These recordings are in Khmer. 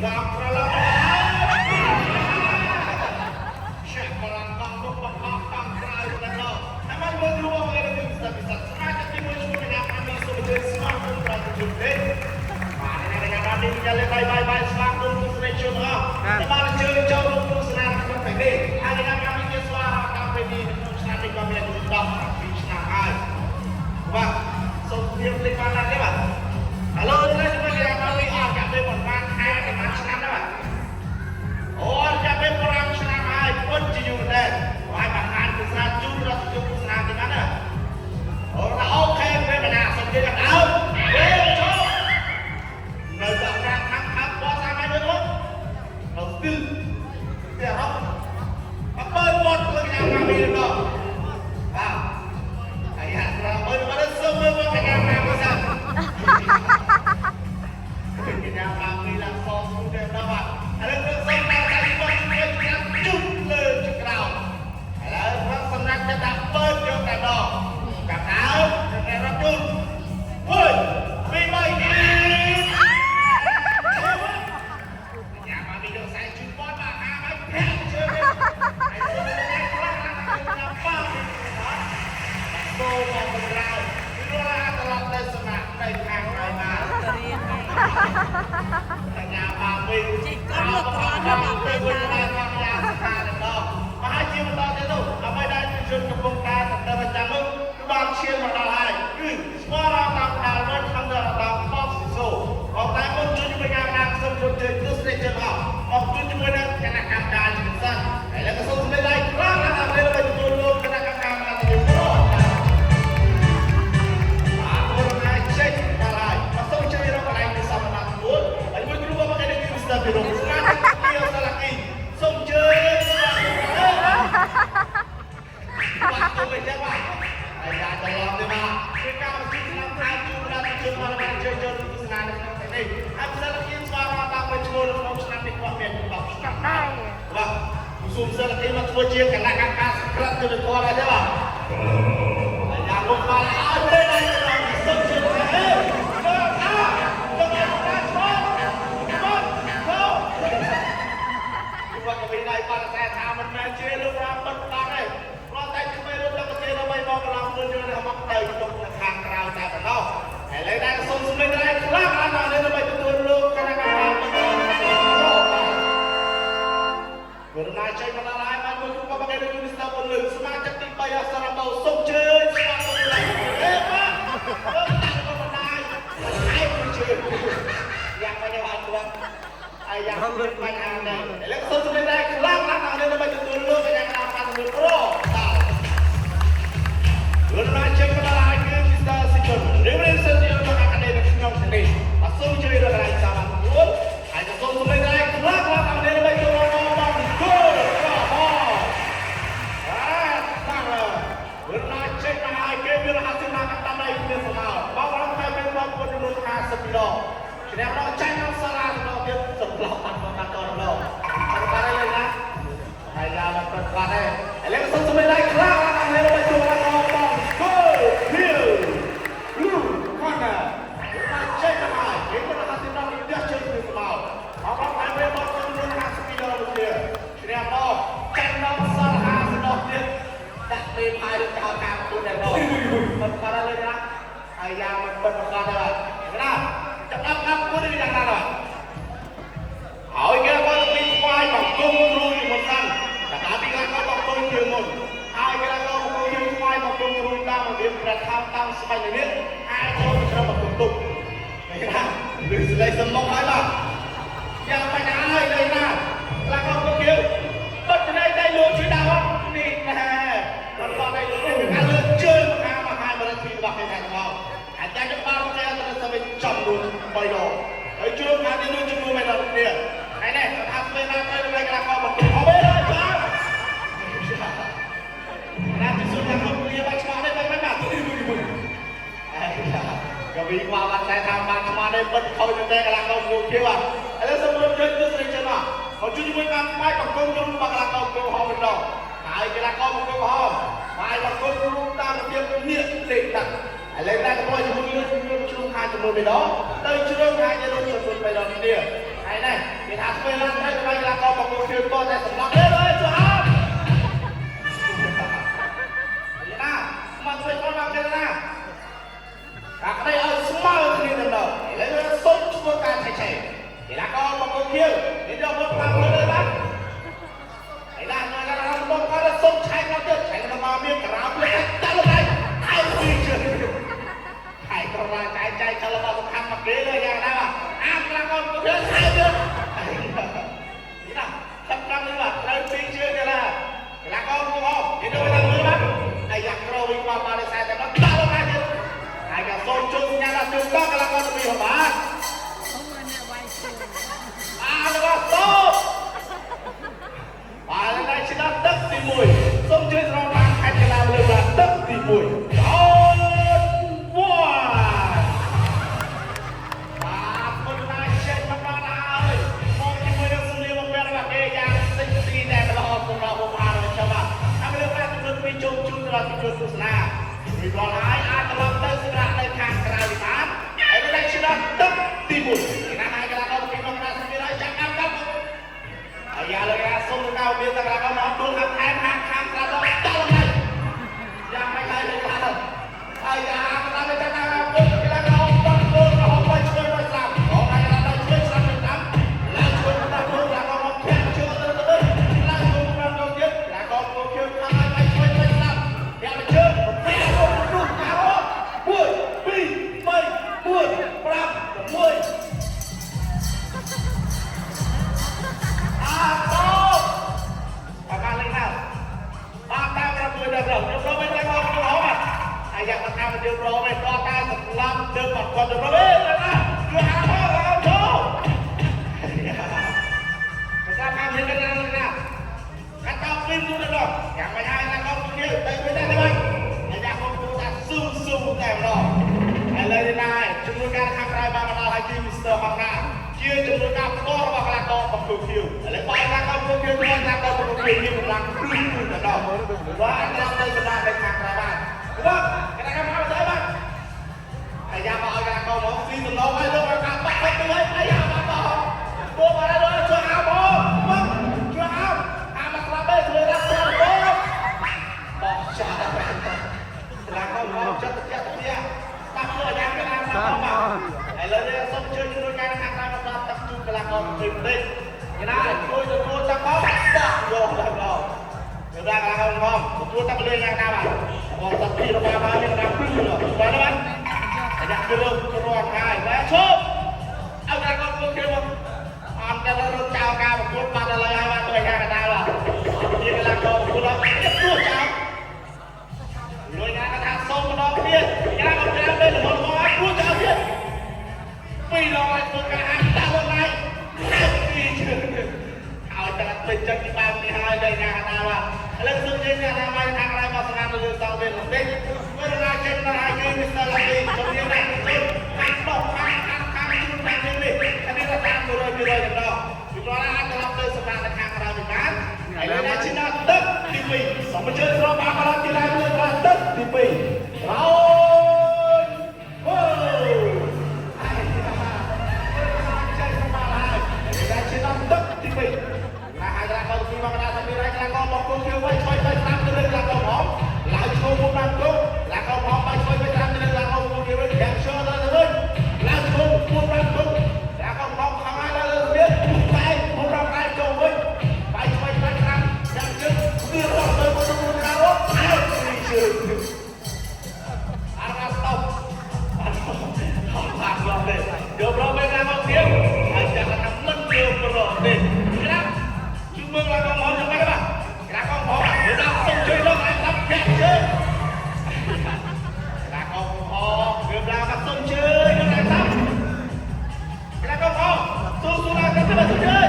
តាមត្រឡប់ឆែកបលាំងកង់នោះបង្អស់កង់ក្រៅទៅដល់តែមកមើលគ្រូមកគេនឹងស្ដាប់ពិសេសស្មាតទីមួយឈ្មោះកញ្ញាប្រាមីសូមអញ្ជើញស្វាគមន៍ប្រាប់ជូនទេបាទនេះកញ្ញាប្រាមីយ៉ាលេបាយបាយបាយស្វាគមន៍ទស្សនិកជនអស់តែបានអញ្ជើញចូលរួមទស្សនាក្នុងថ្ងៃនេះហើយកញ្ញាប្រាមីជាស្វាតាមពេលនេះក្នុងឆ្នាំនេះក៏មានអាយុ17ឆ្នាំហើយបាទសូមជម្រាបលេខបានដែរទេបាទឥឡូវនេះខ្ញុំកញ្ញាប្រាមីអស់កាពេលប្រហែលខែប្រហែលឆ្នាំដែរបាទ អូចាប់ពេល5ឆ្នាំហើយពិតជាយូរដែរហើយបង្ហាញទស្សនាជូនដល់ជុំទស្សនាទីណាណាអូ OK ពេលបណ្ណាសុំជិះដល់ដើមពេលចូលនៅដល់ប្រាំខាងខាងបោះសាមញ្ញមួយនោះនៅស្ទិលតែរកអត់បើវត្តលើកញ្ញាមកពីដល់បាទអាយ៉ាត្រង់មើលមកសុំមើលមកកញ្ញាមកសាកញ្ញាមកពីឡាសស្គូទេដល់បាទឥឡូវខ្ញុំសូមតាមតែបោះជួយចាំជុំលើចក្រោមឥឡូវខ្ញុំសម្រាប់តែដាក់បើយកតែដងកាប់ដើមចំណែករត់ជុំ1 2 3ញ៉ាំមកពីយកខ្សែជូនបត់បាទហាមកប្រាក់ជើងហើយសូមតែខ្លះណាស់ប៉ាសូមមកក្រៅពីរឡាត្រឡប់ទៅសំណាក់នៅខាងក្រោយមក ទៅរៀនឯង កញ្ញាបាវិញ ជីកុំលើកក្រដល់មក ទៅ ពេល វិញ ណា ដល់កញ្ញាសខាតែដងប្រហែលជាបន្តទៅនោះអ្វីដែលជនកំពុងតែសន្តិវិចាំនោះគឺបានឈានមកដល់ហើយគឺស្គាល់រតាមដាលនៅក្នុងរតាមបបស៊ីសូបងតែមុនជួយជាមួយការណាសូមជម្រាបទស្សនិកជនអស់មកជួយជាមួយនឹងគណៈកម្មការជាពិសេសហើយលើកសូមសម្លេងដៃខ្លាំងណាស់ដល់ពេលទទួលលោកគណៈកម្មការមកទៅព្រោះ បាទព្រោះណាចេញដល់ហើយបាទសូមជួយរកកន្លែងនៃសមត្ថភាពហើយមួយគ្រូមកគេគឺស្ដាប់ពីរងស្មាតពីសាឡាគីសូមជើញស្វាគមន៍បាទទៅវិញចឹងបាទហើយយ៉ាត្រឡប់ទៅបាទគឺការបញ្ជូនឆ្នាំខែជូនដល់ជនមកបានជើញចូលទស្សនានៅក្នុងថ្ងៃនេះហើយសាឡាគីស្វាគមន៍តាមមួយឈ្មោះក្នុងឆ្នាំនេះគាត់មាន10ឆ្នាំ ដែរ បាទសូមសាឡាគីមកធ្វើជាគណៈកម្មការសក្តិជនធម៌ដែរទេបាទ អាយ៉ាលោកមកឲ្យពេលណាសូមជឿថាអេមើលថាលោកអាចារ្យឆ្លងមកចូលគាត់ក៏វិញដែរគាត់តែថាមិនមែនជាលោករំបិទបាត់ទេគ្រាន់តែក្មេងលោកដល់គេដើម្បីមកកន្លងខ្លួនយើងមកទៅក្នុងខាងក្រៅតែប៉ុណ្ណោះឥឡូវដែរសូមសម្លេងដែរខ្លាំងណាស់ដល់ដើម្បីទទួលលោកគណៈកម្មការបន្តគរុណាចេញមកដល់ហើយបានមួយគ្រូបបគេដូចមីស្ទ័រពលឹងសមាជិកទី3អសរបោសូមជើញស្វាគមន៍ឡើងអេបាទលោកតាក៏បណ្ដាយហើយមួយជើងយ៉ាងមកយកអត់គាត់ហើយយ៉ាងមានបញ្ហាដែរឥឡូវសូមសម្លេងដែរខ្លាំងណាស់ដល់ដើម្បីទទួលលោកកញ្ញាក្រាបបានមួយប្រូបាទគរុណាចេញមកដល់ហើយគឺមីស្ទ័រស៊ីជុនរៀបរៀងសិនយកមកអាកដេនៅក្នុងនេះបាទសូមជឿរកកន្លែងសាមញ្ញខ្លួនហើយក៏សូមសម្លេងដែរខ្លាំងណាស់ដល់ដើម្បីទទួលបងគោក្រហម បាទបាទវណ្ណាចេញមកហើយគេមានរហស្សនាកម្មតាមដៃគ្នាស្មើបងរំខែមានបងប្អូនចំនួន50គីឡូឈ្នះដល់ចាញ់ដល់សាលាដល់ទៀតសម្លប់បាត់មកដល់ដល់ដល់អត់បានទេណាហើយឡាមកគាត់បាត់ទេឥឡូវសូមសម្លេងដៃខ្លាំងណាស់ដល់ដើម្បីជួបដល់បងគោភៀវ Blue Corner បានចេញមកហើយគេមានរហស្សនានេះផ្ទះជើងគ្នាស្មើបងរំខែមានបងចំនួន50គីឡូដូចគ្នាឈ្នះដល់ចាញ់ដល់សាលា50ដល់ទៀត ដាក់ពេលផាយឬចោលតាមខ្លួនតែដល់មិនបាត់លើណាហើយយ៉ាមិនបិទប្រកាសទេបាទណាចាប់ដល់កម្មគុណនេះយ៉ាងណាបាទហើយគេគាត់ពីខ្វាយបង្គំគ្រូជាមុនសិនតែតាមពីគាត់បង្គំជាមុនហើយគេគាត់បង្គំជាខ្វាយបង្គំគ្រូតាមរបៀបព្រះធម្មតាមស្បែកនេះអាចចូលទៅក្នុងបង្គំទុកនេះណាឬស្លេកសំមុកហើយបាទយ៉ាងមិនហើយលើណាឡាក់គាត់គេបិទភ្នែកដៃលោកជួយដល់នេះណែគាត់គាត់ដៃលោកនេះការលើកជើងមកខាងមកហើយមរិទ្ធិរបស់គេតែមកអាចតែបានមកតែទៅសវិញចំនួន3ដងហើយជ្រុំខាងនេះនោះចំនួន3ដងគ្នាហើយនេះថាស្វេណាទៅនៅកន្លែងកបង្គំអបេហើយចាណាទីសុទ្ធតែគាត់លាបាច់ឆ្មាស់នេះមិនមែនបាទកវីក្បាលបានតែថាបានឆ្មាស់នេះបិទខូចតែកន្លងកងខៀវបាទឥឡូវសូមរំជើញទស្សនិកជនមកមកជួយជាមួយបានបាយបង្គំក្រុមបកលាកោគោហមម្ដងហើយកីឡាករបង្គំហមបាយបង្គំរួមតាមរបៀបនេះលេខដាក់ឥឡូវតែក៏ជាមួយលើជ្រុំខាចំនួន3ដងទៅជ្រុំខាចំនួន3ដងគ្នាហើយ នេះដែរគេថាធ្វើឡើងត្រូវដើម្បីកីឡាករបង្គោលខៀវតតែសម្រាប់ទេអើយជួយអើណាមកជួយគាត់មកគេណាកាក្តីឲ្យស្មើគ្នាទៅដល់ឥឡូវសូមធ្វើការឆែកឆេរកីឡាករបង្គោលខៀវនេះយកមកតាមលើបាទ ឯណាណាណាមកគាត់សុំឆែកមកទៀតឆែកមកមានក្រៅភ្លេចចាក់លៃថៃពីជឿថៃក្រឡាចែកចែកចលមកសំខាន់មកគេលើយ៉ាងណាបាទអាខ្លាំងមកគេថៃទៀតនេះណាខាត់ខាងនេះបាទត្រូវពីជឿគេឡាកីឡាករមកហោគេទៅតាមមើលបាទអាយ៉ាក្រវិញបាទបាទខ្សែតែមកដាក់លៃទៀតហើយក៏សូមជូនសញ្ញាដល់ជូនដល់កីឡាករទៅពីបាទ เขามาเนี่ยไวชู អាលោកសូម បាទនៅឆ្នាំទឹកទី1សូមជួយស្រង់បានខេត្តកណ្ដាលលើកឡើងទឹកទី1អូនវ៉ាបាទមុនណាចេញមកដល់ហើយមកជាមួយនឹងសំលៀកបំពាក់របស់គេយ៉ាងសិចស៊ីតែម្ដងសម្រាប់បងប្អូនរបស់ខ្ញុំបាទតាមលើកឡើងចំនួន2ជុំជូនដល់ទីទស្សនារួចរាល់ហើយអាចត្រឡប់ទៅសម្រាប់នៅខាងក្រៅវិមានហើយនៅឆ្នាំទឹកទី1ណាហើយកន្លងទៅពីក្នុងណាសម្រាប់ចាំអាប់កាប់ អាយ៉ាលើកសុំទៅមានតែកន្លងមកដួលខាងថែមខាងខាងក្រៅដល់ដល់ហើយយ៉ាងមិនហើយលើថាអាយ៉ាតាមតែតាមពុទ្ធកន្លងមកដួលរហូតទៅជួយទៅស្រាប់អូហើយកន្លងទៅជួយស្រាប់ទៅតាមឡើងជួយទៅតាមកន្លងមកធាក់ជួយទៅទៅឡើងជួយមកដល់ទៀតកន្លងមកជឿខាងហើយជួយទៅស្រាប់យ៉ាងជឿពេលនោះការ1 2 3 4 5 6 អាតោបាកាលេងណាបាទតាមប្រមួយដល់ខ្ញុំព្រមតែមកខ្ញុំហមអាយ៉ាមកតាមយើងព្រមឯងតតែសម្លាប់ទៅបាត់គាត់ទៅព្រមឯងណាគឺអាមកអោចូលភាសាខាងយើងណាណាកាត់តពីនោះដល់យ៉ាងមិនហើយណាកុំគេទៅវិញដែរទៅវិញអាយ៉ាកុំទូថាស៊ូស៊ូតែម្ដងឥឡូវនេះណាជំនួយការខាងក្រៅបានមកដល់ហើយគឺ Mr. Honda ជាជំនួយការផ្ទាល់របស់កីឡាករបង្គោលខៀវឥឡូវបើកីឡាករបង្គោលខៀវទៅកីឡាករបង្គោលខៀវមានកម្លាំងព្រឺទៅដល់បាទត្រង់ទៅសម្រាប់នៅខាងក្រៅបានបាទកីឡាករមកស្អីបាទអាយ៉ាមកឲ្យកីឡាករមកស៊ីសំណងឲ្យលោកឲ្យកាបាក់ទៅហើយអាយ៉ាមកបោះបោះមកដល់ជួយអាបងមកជួយអាអាមកស្លាប់ទេជួយรับស្លាប់បងបោះចោលកីឡាករមកចិត្តចិត្តទៀតស្ដាប់លើអាយ៉ាកីឡាករមក ឥឡូវនេះសូមអញ្ជើញជួយការខាងក្រៅមកដល់ទឹកជូនកីឡាករពេញតិចគេណាជួយទទួលទឹកមកដាក់យកដល់ដល់គឺដល់កីឡាករមកទទួលទឹកលឿនយ៉ាងណាបាទបងទឹកពីរបស់បាទមានដល់ព្រឺបាទបាទអាយ៉ាគឺលោកគ្រាន់ហើយបាទឈប់ឲ្យកីឡាករធ្វើគេមកអត់តែរត់ចោលការប្រកួតបាត់ឥឡូវហើយបាទទៅខាងកណ្ដាលបាទជាកីឡាករប្រកួតដល់ទទួលចោលលួយណាគាត់ថាសូមម្ដងទៀតកីឡាករច្រើនទេល្មមៗឲ្យគួរចោលទៀត ពីរដងឲ្យធ្វើការអានដាក់ខ្លួនឯងពីជឿឲ្យតែពេញចិត្តពីបែបនេះហើយដល់ណាណាបាទឥឡូវសូមជឿអ្នកណាមកខាងក្រៅមកស្នាមលើសងវិញបន្តិចវេលាចេញមកហើយគឺ Mr. Lucky ជំនាញដាក់ជូនខាងបោះខាងខាងខាងជូនខាងនេះនេះនេះតាម100%ចំណោះពីព្រោះអាចត្រឡប់ទៅសម្រាប់នៅខាងក្រៅវិញបានឥឡូវនេះឈានដល់ទឹកទី2សូមអញ្ជើញស្របបានមកដល់ទីឡាយលើទឹកទី2រោនវ៉ូ ចេញមកហើយតែជាដល់ទឹកទី2ណាហើយកន្លងទៅពីមកដល់ពីរៃកន្លងមកគូខៀវវិញឆ្វេងទៅតាមទៅលើកន្លងហមឡើងឈោមុខតាមគូឡើងហមបាយឆ្វេងទៅតាមទៅលើកន្លងគូខៀវវិញយ៉ាងឈោទៅទៅវិញឡើងឈោមុខតាមគូឡើងហមខាងហើយឡើងលើទៀតបែកមុខតាមបែកចូលវិញបាយឆ្វេងទៅតាមយ៉ាងជឹងវារត់ទៅមុខមុខតាមរត់ហើយជើងអារ៉ាស្តុប អត់បានឡោះទេយកប្រមេណាមកទៀតហើយចាក់ថាមិនយកប្រទេក្រាបជុំមើលឡើងមកយ៉ាងម៉េចបាទក្រាបកងផងដល់សុំជួយលោកឲ្យតាមពាក់ជើងក្រាបកងផងវាឡើងមកសុំជួយលោកឲ្យតាមក្រាបកងផងស៊ូស៊ូឡើងទៅទៅជួយ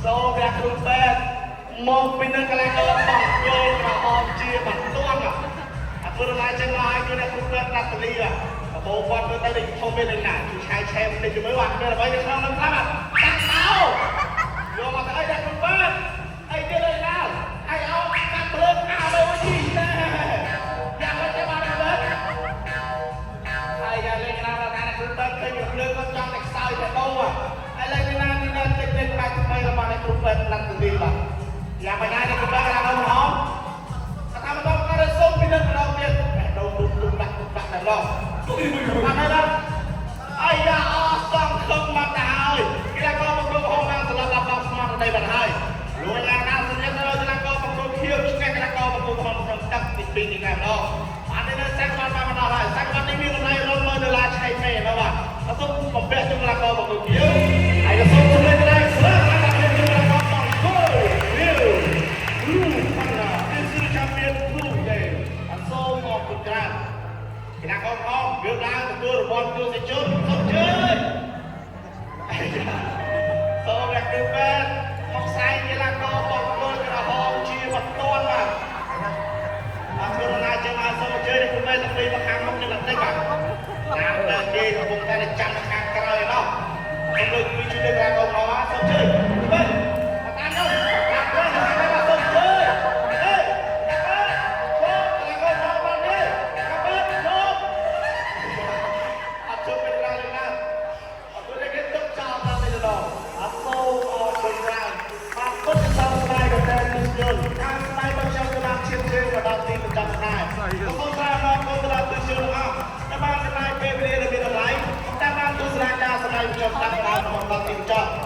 សូក្រាបគ្រូពេទ្យមកពីនឹងកន្លែងកលបងគោលក្រហមជាបន្ទាន់ អាធ្វើឡើងចឹងមកឲ្យគឺអ្នកគ្រូពេទ្យណាត់តលីបបោគាត់មើលទៅដូចធំពេលណាជួយឆាយឆែមតិចមើលបាទមានអ្វីនៅក្នុងនោះខ្លះបាទតាក់តោយកមកទៅឲ្យអ្នកគ្រូពេទ្យអីទៀតឡើយណាឲ្យអោកាត់ភ្លើងអោទៅវិញជីណាយ៉ាងម៉េចទៅបាទគ្រូពេទ្យហើយយ៉ាងលេងណាបាទអ្នកគ្រូពេទ្យឃើញភ្លើងគាត់ចង់តែខ្សោយ ឲ្យបេះដូងបាទឥឡូវនេះណានេះណាតិចតិចបាច់ថ្មីរបស់អ្នកគ្រូពេទ្យណាត់ទទីបាទយ៉ាងម៉េចដែរអ្នកគ្រូពេទ្យកណ្ដាលហោមថាម្ដងក៏សូមពីនឹងម្ដងទៀតបេះដូងទុំទុំដាក់ទុំដាក់តែម្ដងបាទហើយបាទអាយ៉ាអសង្ឃឹមមកទៅហើយកីឡាករបង្គោលក្រហមបានត្រឡប់ដល់ស្មារតីបាត់ហើយលោកអាណាសញ្ញាទៅកីឡាករបង្គោលខៀវឈ្នះកីឡាករបង្គោលក្រហមក្នុងទឹកទី2នេះតែម្ដងបាទនេះនៅសាក់បានមកដល់ហើយសាក់បាននេះមានតម្លៃរាប់ម៉ឺនដុល្លារឆៃមេបាទសូមបំពាក់ជូនកីឡាករបង្គោលខៀវហើយក៏សូមជម្រាបដែរស្រាប់តែកីឡាករបង្គោលខៀវគ្រូបណ្ណានេះគឺឆាំពីនគ្រូទេអសូមអរគុណច្រើនគណៈកងអងវាឡើងទទួលរង្វាន់ទស្សនិកជនសូមអញ្ជើញសូមអ្នកគ្រូពេទ្យមកផ្សាយកីឡាករបង្គោលក្រហមជាបន្ទាន់បាទអរគុណណាស់ចឹងហើយសូមអញ្ជើញអ្នកគ្រូពេទ្យទាំងពីរមកខាងមុខនេះបន្តិចបាទតាមតែគេកំពុងតែចាំខាងក្រោយឯណោះសូមលើកពីជួយលើកកងអងសូមអញ្ជើញគ្រូពេទ្យតាមនោះតាមនោះតាមសូមអញ្ជើញអេកាប់ឈប់កីឡាករមកបានទេកាប់ឈប់ អត់ជប់ពេលណាលើណាអត់គេគេទុកចោលតាមទៅដល់អត់សូមអរគុណច្រើនបាទគុណសោស្ដាយក៏តែទស្សនតាមស្ដាយបើខ្ញុំក៏បានឈានជើងមកដល់ទីបញ្ចប់ដែរសូមស្រាអរគុណទៅដល់ទស្សនអស់ដែលបានចំណាយពេលវេលាដ៏មានតម្លៃតាមបានទស្សនាការសម្ដែងខ្ញុំតាមដល់មកដល់ទីបញ្ចប់។